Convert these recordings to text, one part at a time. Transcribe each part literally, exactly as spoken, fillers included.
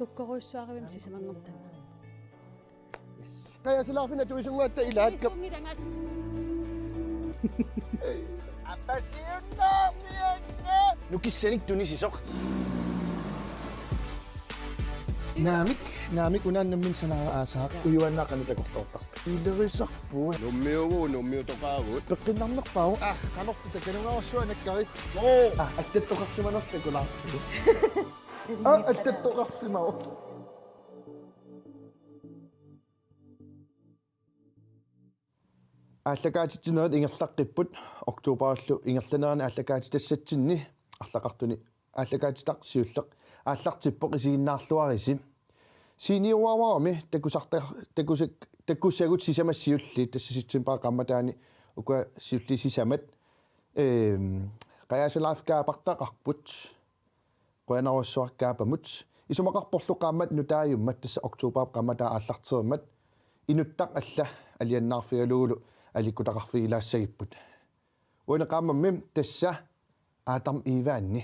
Kukkorujussuarivimmi sisamanngortanna. Yes. Qajasulaarfinni atuisunnguatta ilaakkap. Isunngilanga. Appasiunnaarniakka. Nukissanik tunisisoq. Naamik, naamik unaannammin sanaara aasaaq ujuaannaa qanoq takorloortarpa. Ilerisarput. Nummiugu, nummiutoqaagut. Peqqinnarnerpaavoq. Ah, qanortu takanungaarsuanakkari. Oo. Ah, attattoqarsimanersoq takulaartigu. Ah, attattoqarsimavoq. Aallakaatitsinerit ingerlaqqipput, oktoberillu ingerlanerani aallakaatitassatsinni arlaqartuni aallakaatitaq siulleq aallartippoq, isiginnaarluarisi. Siiniuaruarmi takusarta-, takusak-, takusagut sisamat siulliit, tassa septembarip qaammataani ukua siulliit sisamat, ehm, Qajasulaarfik kaapartaqarput. Qujanarujussuaq kaapamut. Isumaqarporlu qaammat nutaajummat, tassa oktoberip qaammataa aallartereermat inuttaq alla alianaarfigalugulu aliikkutaqarfigilaassagipput. Uani qaammammi tassa Adam Ivaanni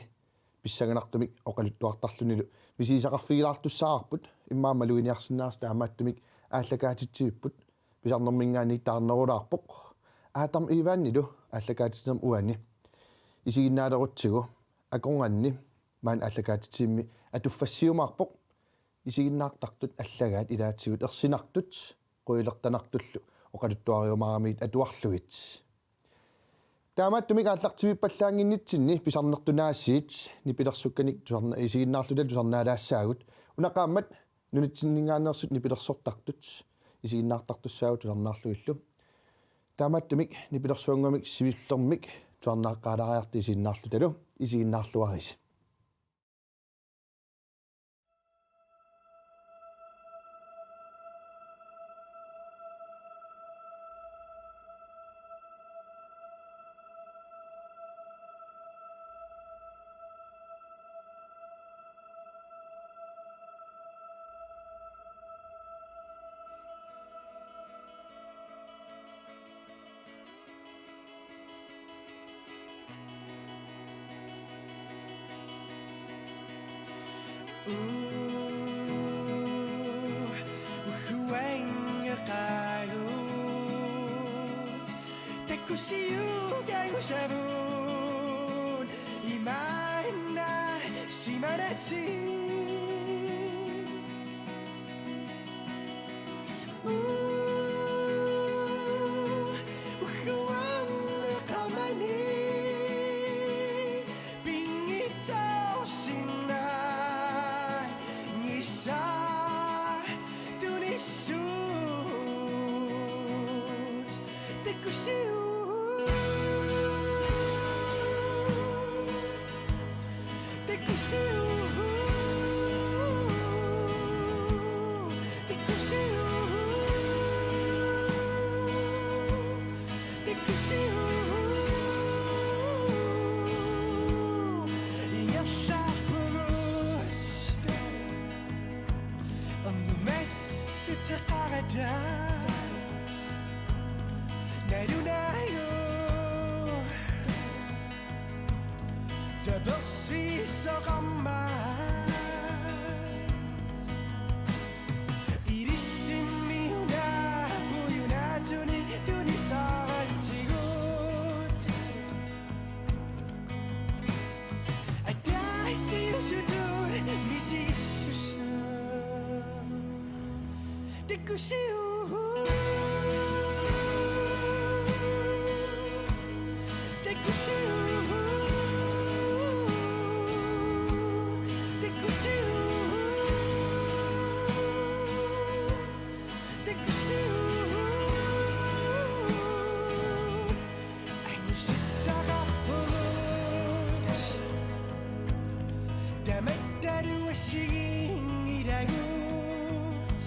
pissanganartumik oqaluttuartarlunilu misigisaqarfigilaartussaavarput, immaqa maluginiarsinnaasoq, taamaattumik aallakaatitsivipput, pisarnerminngaanniit taarnerulaarpoq. Adam Ivaannilu aallakaatitsinermi uani isiginnaalerutsigu akornanni maani aallakaatitsivimmi atuffassiumaarpoq, isiginnaartartut allagaat ilaatigut ersinartut quilertanartullu oqaluttuariumaaramikkit atuarlugit. Taamaattumik aallartivippallaannginnitsinni pisarnertunaasiit nipilersukkanik tusarna-, isiginnaarlutalu tusarnaalaassaagut. Una qaammat nunatsinninngaanneersut nipilersortartut isiginnaartartussaagut tusarnaarlugillu. Taamaattumik nipilersuannguamik siullermik tusarnaaqqaalaariarta isiginnaarlutalu, isiginnaarluarisi. Uhuaingeqaagut takusiugagusavut imaanna simanatsi. Tapersiisoqarmat ilissimmi una puiunaatsunik tunisaratsigut. Ataasiusutut misigissusaa. Takusiu. Takusiu. Takusiu. Takusiu. Angusissaqarpugut. Tamattalu assigiinngilagut.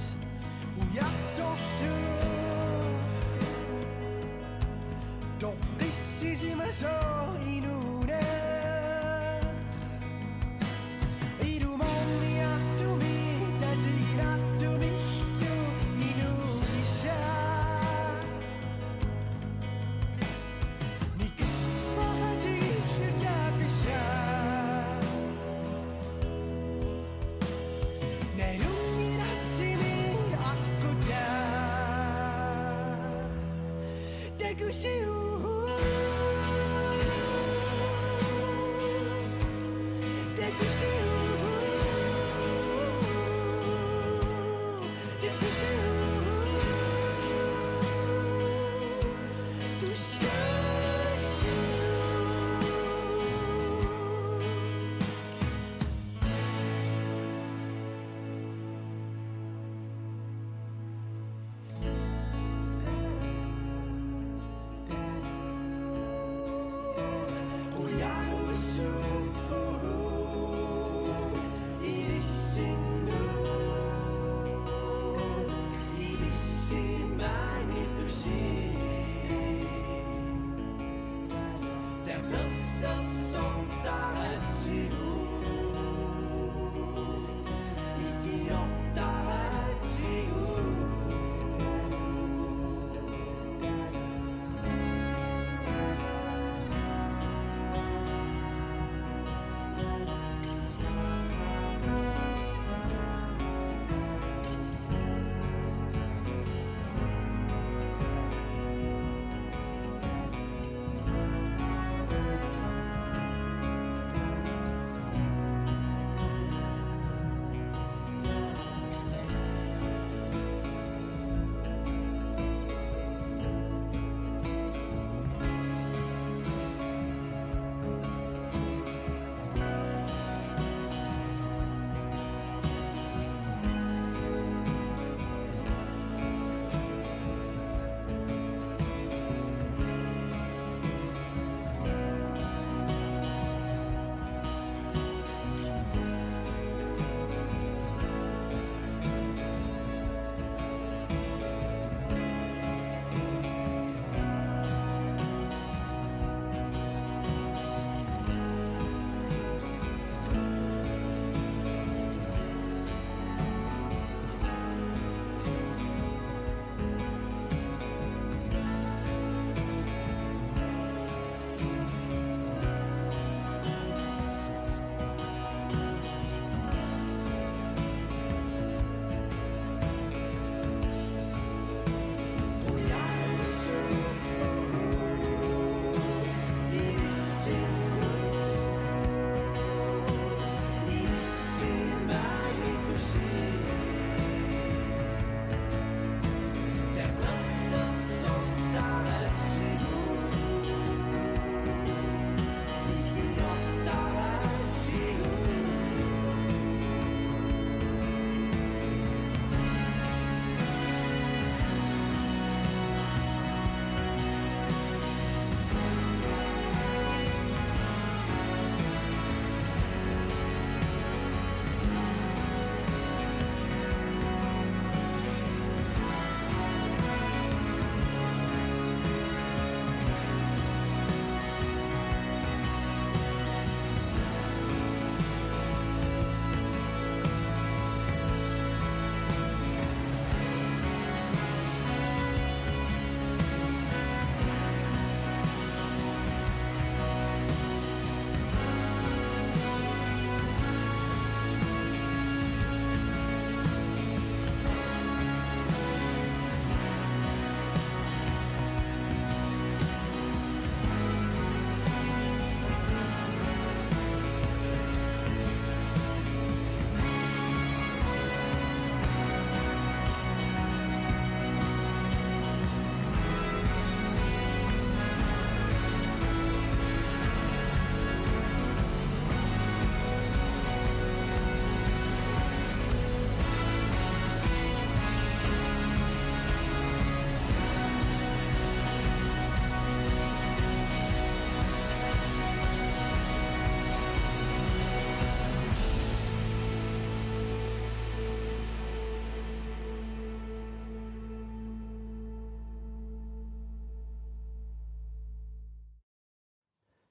Ujartorlugu. Toqqissisimasoq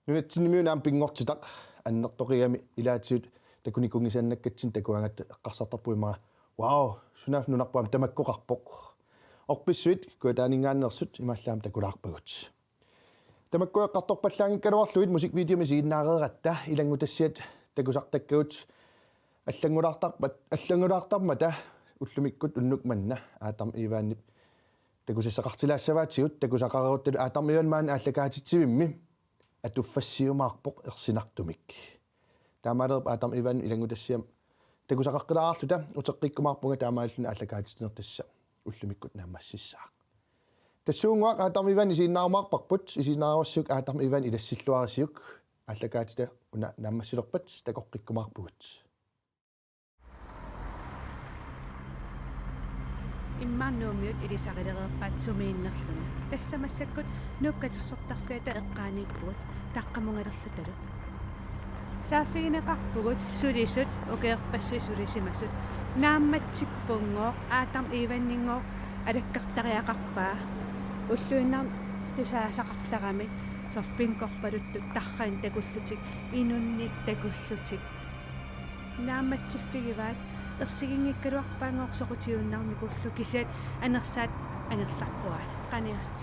Nunatsinnimiuna aamma pinngortitaq annertoqigami ilaatigut takunikuunngisaannakkatsinni takugaangatta eqqarsartarpugut immaqa: Wow, sunaaffa nunarput aamma tamakkoqarpoq. Orpissuit Kujataaninngaanneersut imaallaat aamma takulaarpagut. Tamakku eqqartorpallaanngikkaluarlugit musikvideomi isiginnaareeratta ilanngutassiat takusartakkagut allanngulaartarpat-, allanngulaartarmata ullumikkut unnuk manna Adam Ivanip Takusassaqartilaassavaatigut, takusaqareeruttalu Adam Ivan maani aallakaatitsivimmi atuffassiumaarpoq ersinartumik. Taamaalerput Adam Ivan ilanngutassiami takusaqaqqilaarluta uteqqikkumaarpunga taamaalilluni aallakaatitsineq tassa ullumikkut naammassissaaq. Tassuunnguaq Adam Ivan isiginnaarumaarparput, isiginnaarussiuk Adam Ivan ilassilluarisiuk, aallakaatita una naammassilerpat takoqqikkumaarpugut. Immaqa Nuummiut ilisarilereerpaat sumiinnerluni. Tassa massakkut Nuup Katersortarfiata eqqaaniippugut taqqamungalerlutalu. Saaffigineqarpugut sulisut, ukiorpassuit sulisimasut. Naammatsippunngooq, Adam Ivaninngooq alakkartariaqarpaa. Ulluinnarni tusaasaqartarami, soorlu bingoqarpaluttut tarraannik takullutik, inunnik takullutik. Naammatsiffigivaat, ersiginngikkaluarpaanngooq soqutigiinnarnikuullugu kisianni anersaat angerlaqquaat. Qaniaat.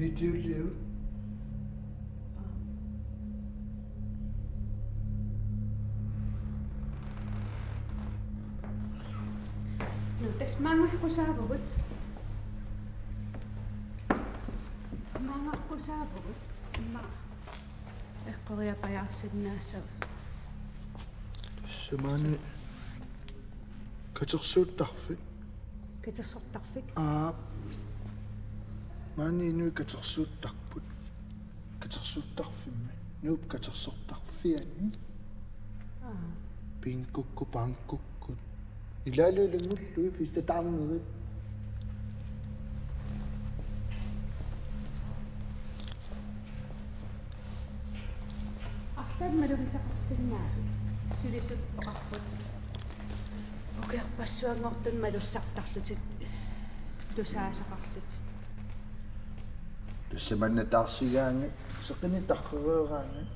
Videoliu. Nå, tassa maangaqqusaavugut. Maangaqqusaavugut. Immaqa eqqoriapajaarsinnaassavat. Tassa maani katersuuttarfik. Katersortarfik? Aap. Maani inuit katersuuttarput. Katersuuttarfimmi. Nuup Katersortarfiani. Aa. Bingokkut, bangokkut. Ilaalu ilanngullugit festataarnerit. Arlaat malugisaqarsinnaavit? Sulisut oqarput ukiorpassuanngortut malussartarlutik, tusaasaqarlutik. Tassa manna taarsigaangat, seqineq tarrereeraangat,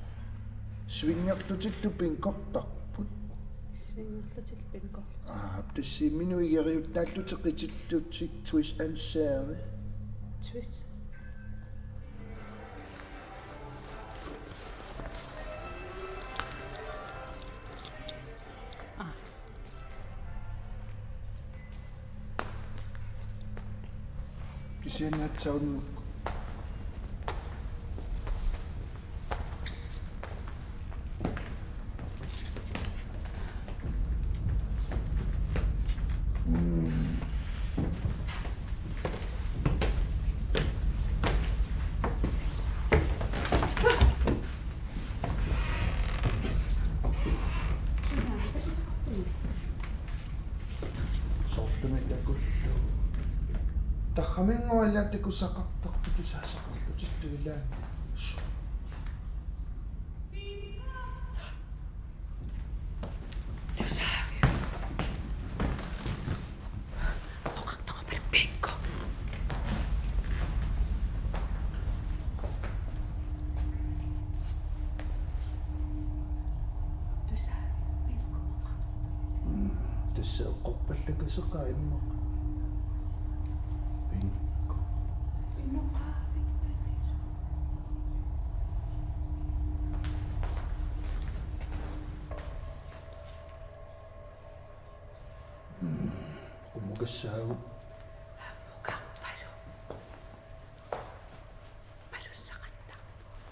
svingerlutillu bingoqartarput. Svingerlutillu bingoqartarput. Aap, tassa imminut igeriuttaallutik qitillutik, twist and share. Twist. Aa. Kisianni aatsaat unnuk. Soorlumi takullugu. Tarraminngooq ilaat takusaqartarput tusaasaqarlutillu ilaanni. Tusaaviuk? Oqartoqarpara bingo. Tusaaviuk bingo oqartoq? Mm, tassa eqqorpallakaseqaaq immaqa. Bingo. Inoqaavippat? Qummukassaagut. Qummukarpalu. Malussaqattaarpugut.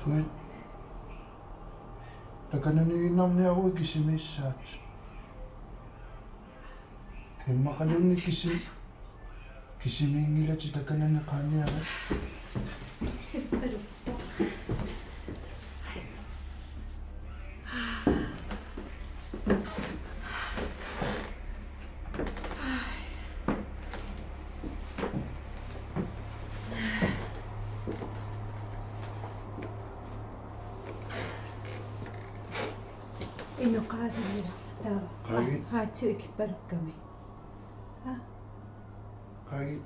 Suit. Takananiiginnarniaruit kisimiissaat. Immaqaluunniit kisi-, kisimiinngilatit takanani qaaniarit. Qaagit. Taava. Qaagit. Aa, haatsip ikippalukkami. Aa. Qaagit.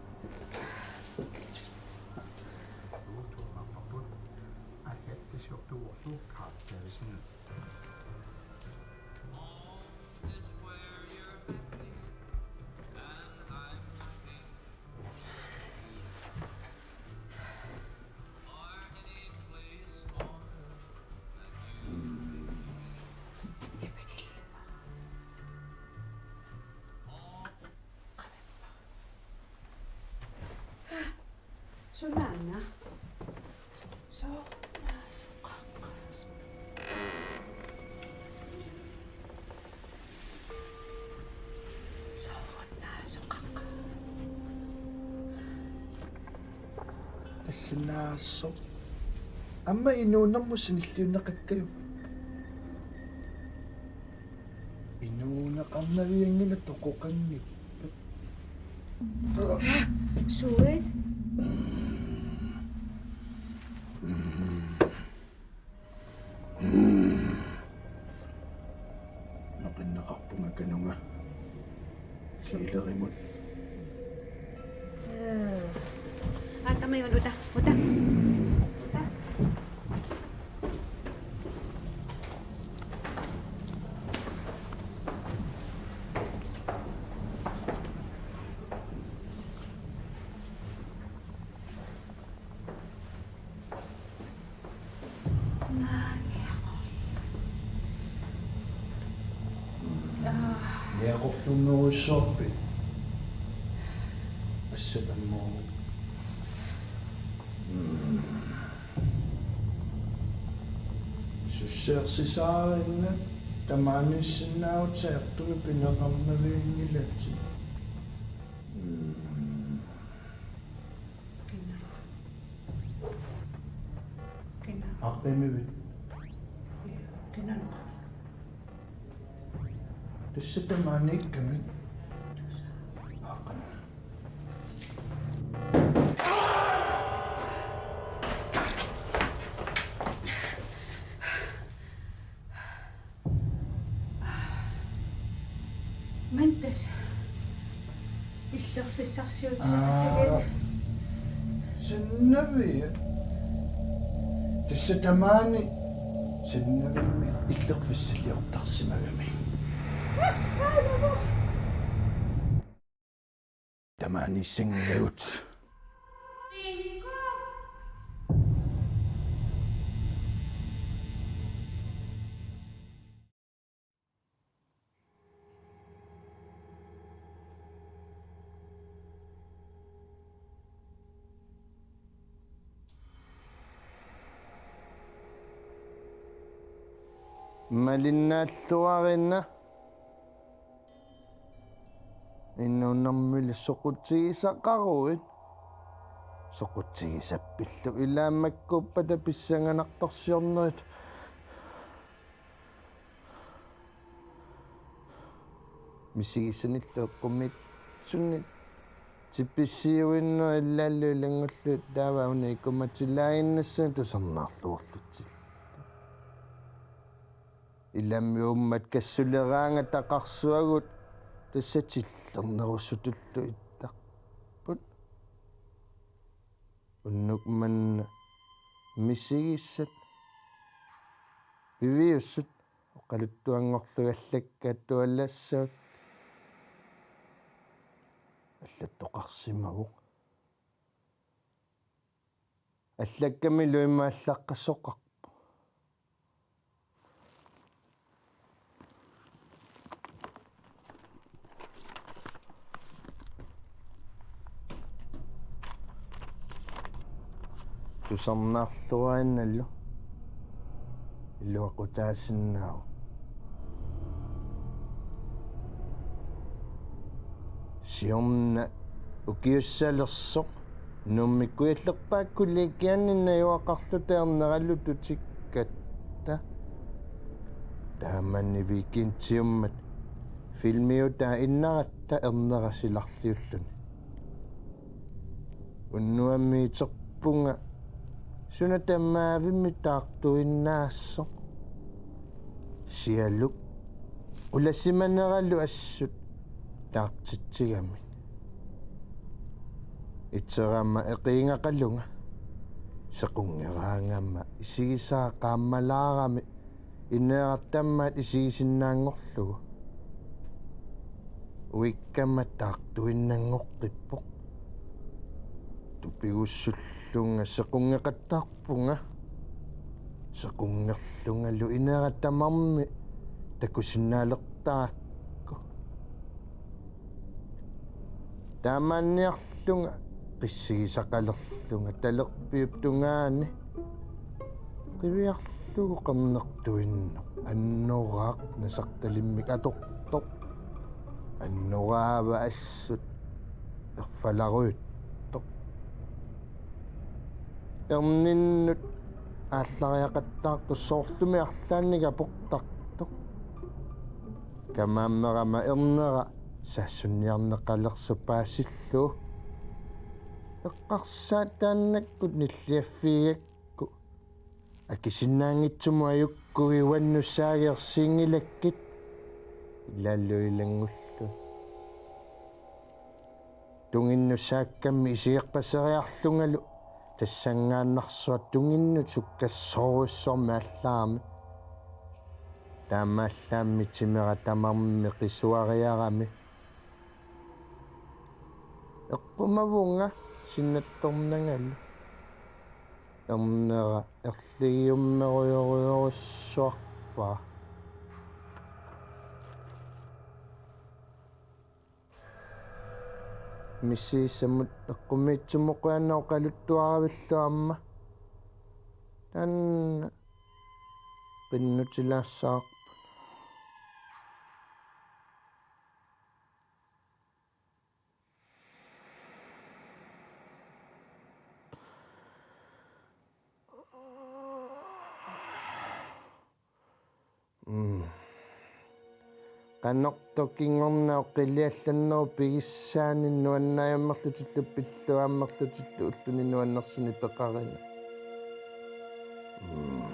Sunaana? Soorunaasoqaqqaa. Soorunaasoqaqqaa. Tassannaasoq. Aamma inuunermut sanilliunneqakkajuk. Inuuneqarnavianngilaq toqoqanngippat. Suit? Naqinneqarpunga kanunga. Kiilerimut. Aa, tamaat uta, uta. Uta. Niaqorluunnerujussuarpit? Assat ammavoq. Sussiinnarsinnaaviuk tamaaniissinnaavutit ajortumik pineqarnavianngilatit. Aqqamivit? Tassa tamaaniikkami. Aqqami. Mantas. Illerfissarsiutigatsigu. Aa. Sannavia. Tassa tamaani Sannavimmi illerfissaliortarsimagami. Tamaaniissanngilagut. Malinnaalluarina. Inuunermili soqutigisaqaruit. Soqutigisappillu ilaammakkuuppata pissanganartorsiornerit. Misigissanillu eqqumiitsunik tipissiuinnarillaallu ilanngullugit taava una ikumatilaaginnassaaq tusarnaarluarlutillu. Ilami uummat kassuleraangata qarsuagut tassa tillernerusutullu ittarput. Unnuk manna misigissat piviusut oqaluttuanngorlugit allakkaat tuallassavut. Allattoqarsimavoq. Allakkamilu imaallaqqasoqarpoq. Tusarnaarluarinnalu iluaqutaasinnaavoq. Siorna ukiussalersoq Nuummi Kujallerpaap Kollegianni najugaqarluta erneralututikkatta. Taamani weekendiummat filmiutaa innaratta ernera silarliulluni. Unnuami iterpunga suna tamaavimmi taartuinnaasoq. Sialuk Qulasimaneralu assut taartitsigamik. Iterama eqiingaqalunga. Sequnngeraangama isigisara qaammalaarami ineeratta tamaat isigisinnaanngorlugu. Uikkama taartuinnanngoqqippoq. Tupigussullunga sequnngeqattaarpunga. Sequnngerlungalu ineeratta tamarmi takusinnaalertarakku. Taamaanniarlunga qissigisaqalerlunga talerpiup tungaani qiviarlugu qernertuinnaq annoraaq nasartalimmik atortoq. Annoraava assut erfalarujuttoq. Erninnut aallariaqattaartoq soorlumi arlaannik aportartoq. Kamaammerama ernera saassunniarneqalersoq paasillugu. Eqqarsaat taannakkut nilliaffigigakku akisinnaanngitsumut ajukkuit uannut saagersiinngilakkit, ilaallu ilanngullugit. Tunginnut saakkammi isigerpaseriarlungalu tassanngaannarsuaq tunginnut sukkassoorujussuarmik aallaramik. Taamaallaammi timera tamarmi qisuariarami. Eqqumavunga sinnattornangalu. Ernera erligiummerujorujorujussuarpara. Misissummut eqqumiitsumut qujanaq oqaluttuaravilluarama. Taanna qinnutilaassavarput. Mm. Qanortoq kingorna oqiliallannerup pigissaani nuannaajummerlutillu pilluaammerlutillu ulluni nuannersuni peqarina. Mm.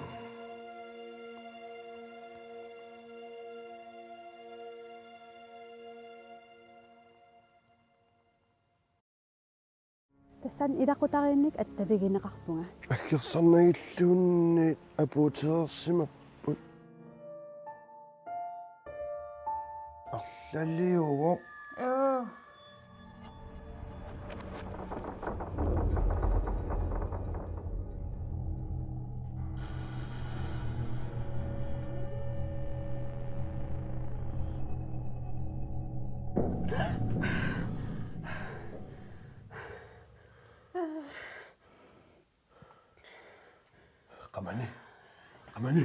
Tassani ilaqutariinnik attavigineqarpunga. Aggersarnagilluunniit apuutereersimapput. Arlaliuvoq. Aa. Qamani. Qamani.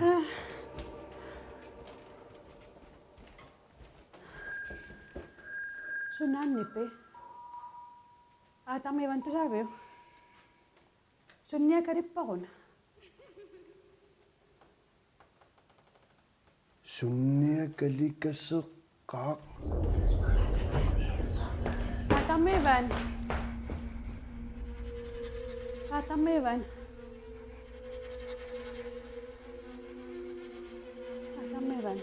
Sunaannipi? Aatami, ivan tusaaviuk? Sunniakalipparuna. Sunniakalikaseqqaaq. Aatami, ivan. Aatami, ivan. Aatami, ivan.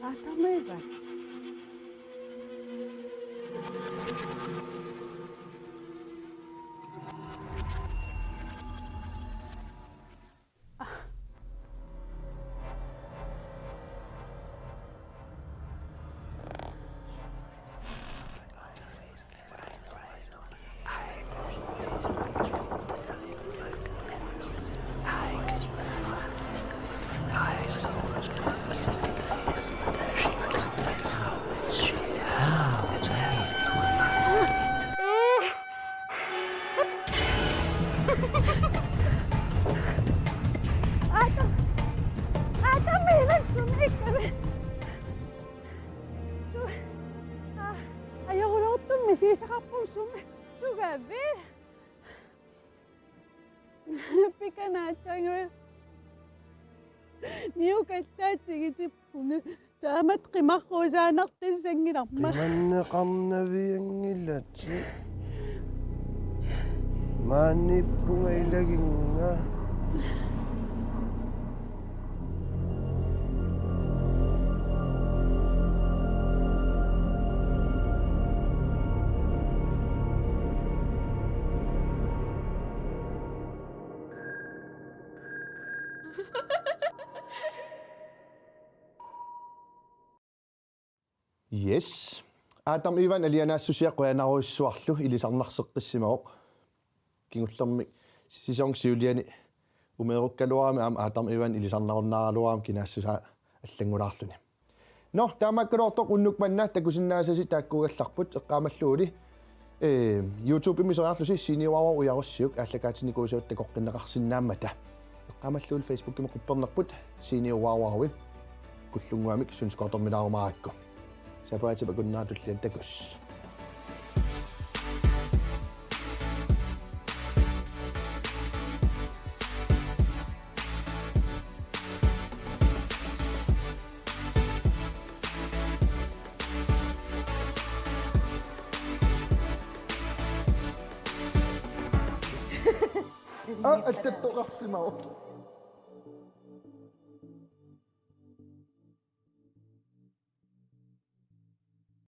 Aatami, ivan. Aata, aata, meelan sumik. Su, aa, ajoruloortumik misigisaqarpunga sumi, sugavit? Pikanaatsagui. Niukallaatsigitippunga. Taamatut qimarruusaanartussanngilarma. Qimanneqarnavianngilatit. Maaniippunga ilaginnga. Yes. Adam Ivan alianaassusia qujanarujussuarlu ilisarnarseqqissimavoq. Kingullermik sæson siuliani umeerukkaluarami aamma Adam Ivan ilisarnarunnaaraluarami kinaassusaa allanngulaarluni. Nå, taamaakkaluartoq unnuk manna takusinnaasasi taakkuugallarput eqqaamalluguli. Ee, YouTube-imi soriarlusi Senior Wow Wow Ujarussiuk aallakaatitinikuusugut takoqqinneqarsinnaammata. Eqqaamalluguli Facebookimi quppernerput Senior Wow Wowi. Kullunnguamik Sundskortermilaarumaarakku. Sapaatip akunnerata tulliani takuss. Aa, attattoqarsimavoq.